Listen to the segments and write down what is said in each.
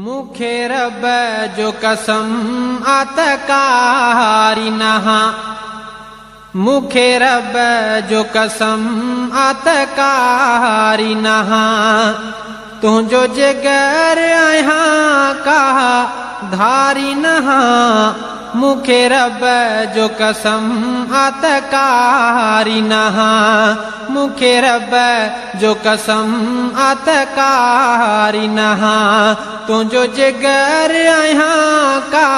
مون کي رب جو قسم آ ته ڪاري ناهان مون کي رب جو قسم آ ته ڪاري ناهان تنهنجو جگر آهيان ڪا ڌاري ناهان مون کي رب جو قسم آ ته ڪاري ناهان مون کي رب جو قسم آ ته ڪاري ناهان تنهنجو جگر آهيان ڪا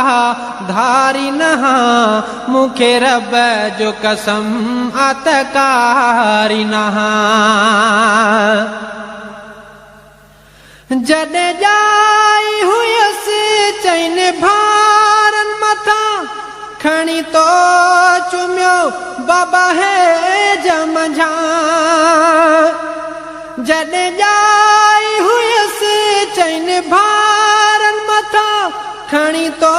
ڌاري ناهان مون کي رب جو قسم آ ته ڪاري ناهان. جڏهن ڄائي هيس چئن ڀائرن مٿان کڻي تو چميو بابا هيج منجهان. جڏهن ڄائي هيس چئن ڀائرن مٿان کڻي تو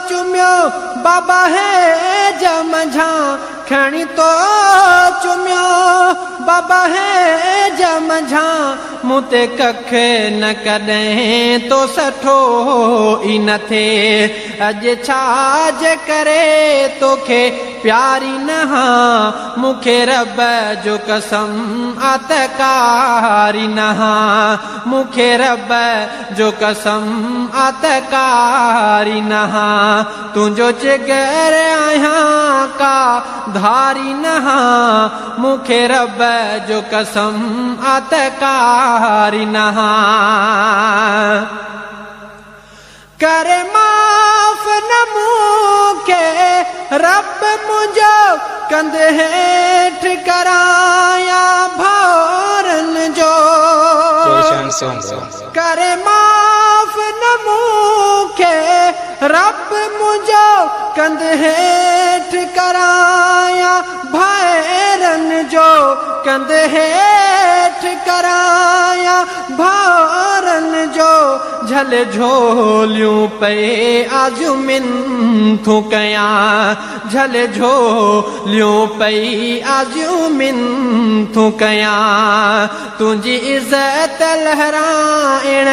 چميو بابا هيج منجهان. کڻي تو چميو بابا هيج منجهان. مون تي ڪک نه ڪڏهن تو سٺو ئي نه ٿئي. اڄ ڇا جي ڪري توکي پياري نه هان. مون کي رب جو قسم آ ته ڪاري نه هان. مون کي رب جو قسم آ ته ڪاري نه هان. تنهنجو جگر آهيان ڪا ڌاري نه هان. مون کي رب جو قسم آ ته ڪاري نه هان. ڪر معاف نه مون کي رب منهنجو ڪنڌ هيٺ ڪرايان ڀائرن جو. ڪر معاف نه مون کي رب منهنجو ڪنڌ هيٺ ڪرايان ڀائرن جو ڪنڌ هيٺ ڪرايان ڀائرن جو جهل جهوليون پئي آزيون منٿون ڪيان جهل جهوليون پئي آزيون منٿون ڪيان تنهنجي عزت لهرائڻ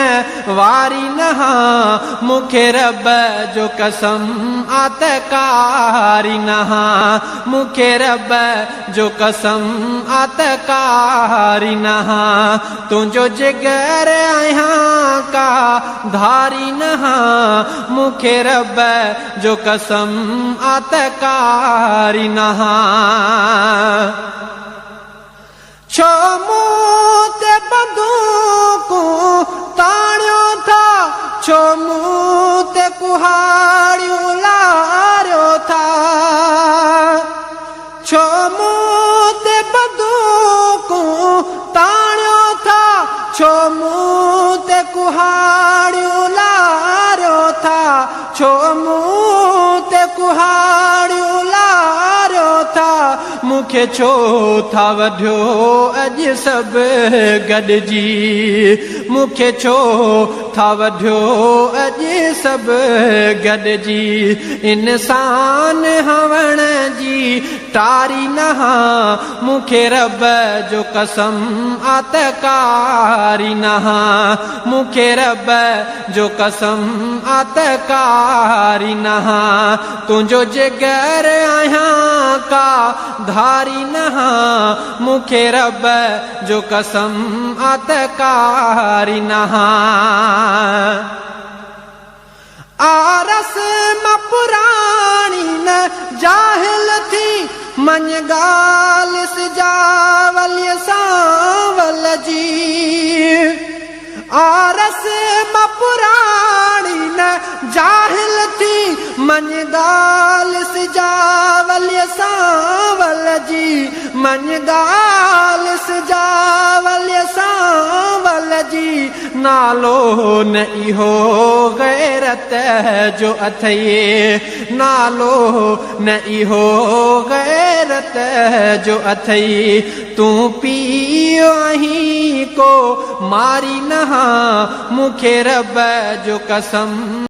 واري نه هان مون کي رب جو قسم آ ته ڪاري نه هان مون کي رب جو قسم آ ته ڪاري نه هان تنهنجو جگر آهيان ڪا ڌاري نه هان مون کي رب جو قسم آ ته ڪاري نه هان. ڇو مون تي بندوقون تاڻيو ٿا، ڇو مون تي ڪهاڙيون لاريو ٿا، ڇو مون تي بندوقون تاڻيو ٿا، ڇو مون تي ڪهاڙيون لاريو ٿا، ڇو مون تي ڪهاڙيون لاريو ٿا. مون کي ڇو ٿا وڍيو اڄ سڀ گڏجي مون کي ڇو ٿا وڍيو اڄ سڀ گڏجي انسان هئڻ جي ٽاري نه هان مون کي رب جو قسم آ ته ڪاري نه هان مون کي رب جو قسم آ ته ڪاري نه هان تنهنجو جگر آهيان ڪا ڌاري نه هان مون کي رب جو قسم آ ته ڪاري نه هان. آرس مان پراڻي نه جاهل ٿي مڃ ڳالهه سجاوليء سانول جي. آرس مان پراڻي نه جاهل ٿي مڃ ڳالهه سجاوليء سانول جي مڃ ڳالهه سجاوليء سانول جي نالو نه اهو غيرت جو اٿئي نالو نه اهو غيرت جو اٿئي تون پيء آهين ڪو ماري نه هان مون کي رب جو قسم.